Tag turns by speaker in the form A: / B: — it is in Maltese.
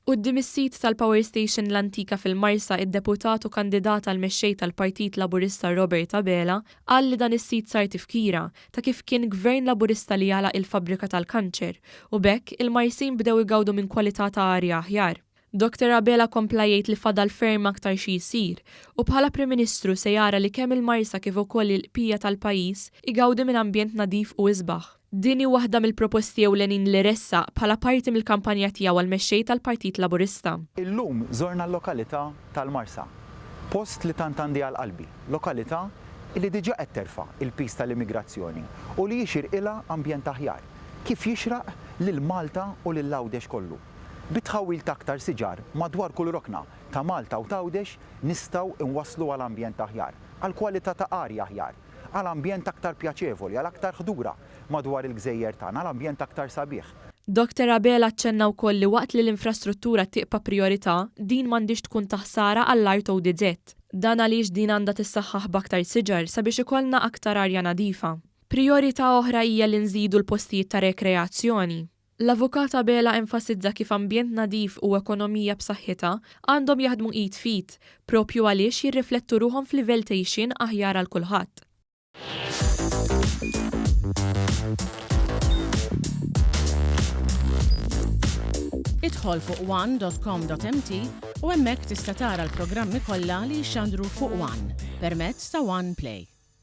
A: Quddiem is-sit tal-Power Station l-antika fil-Marsa id-Deputat u kandidat għal Mexxej tal-Partit Laburista Robert Abela qal li dan is-sit sar tifkira ta' kif kien Gvern Laburista li għalaq il-fabbrika tal-kanċer u b'hekk il-Marsin bdew igawdu minn kwalità ta' arja aħjar. Dottor Abela kompla jgħid li fadal ferm aktar xi jsir u bħala Prim Ministru se jara li kemm il-Marsa kif ukoll il-qpija tal-pajjiż igawdi minn ambjent nadif u isbaħ. Din hi waħda mill-proposti ewlenin li ressaq bħala parti mill-kampanja tiegħu għal Mexxej tal-Partit Laburista.
B: Illum żorna l-lokalità tal-Marsa, post li tant għandi għal qalbi, lokalità li diġà qed terfa' l-piż tal-immigrazzjoni u li jixirqilha ambjent aħjar, kif jixraq lil Malta u lil Għawdex kollu. Bit-tħawwil ta' aktar siġar madwar kull rokna ta' Malta u t'Għawdex nistgħu nwasslu għal ambjent aħjar, għal kwalità ta' arja aħjar, għal ambjent aktar pjaċevoli, għal aktar ħdura madwar il-gżejjer tagħna, għal ambjent aktar sabiħ.
A: Dottor Abela aċċenna wkoll li waqt li l-infrastruttura tiqpa' prijorità, din m'għandhiex tkun ta' ħsara għall-art ODZ. Dan għaliex din għandha tissaħħaħ b'aktar siġar sabiex ikollna aktar arja nadifa. Prijorità oħra hija li nżidu l-postijiet ta' rekreazzjoni. L-Avukat Abela enfasizza kif ambjent nadif u ekonomija b'saħħitha għandhom jaħdmu id f'id, proprju għaliex jirriflettu ruħhom f'livell t'għixien aħjar għal kulħadd.
C: Idħol fuq one.com.mt u hemmhekk tista' tara l-programmi kollha li jixxandru fuq One permezz ta' One Play.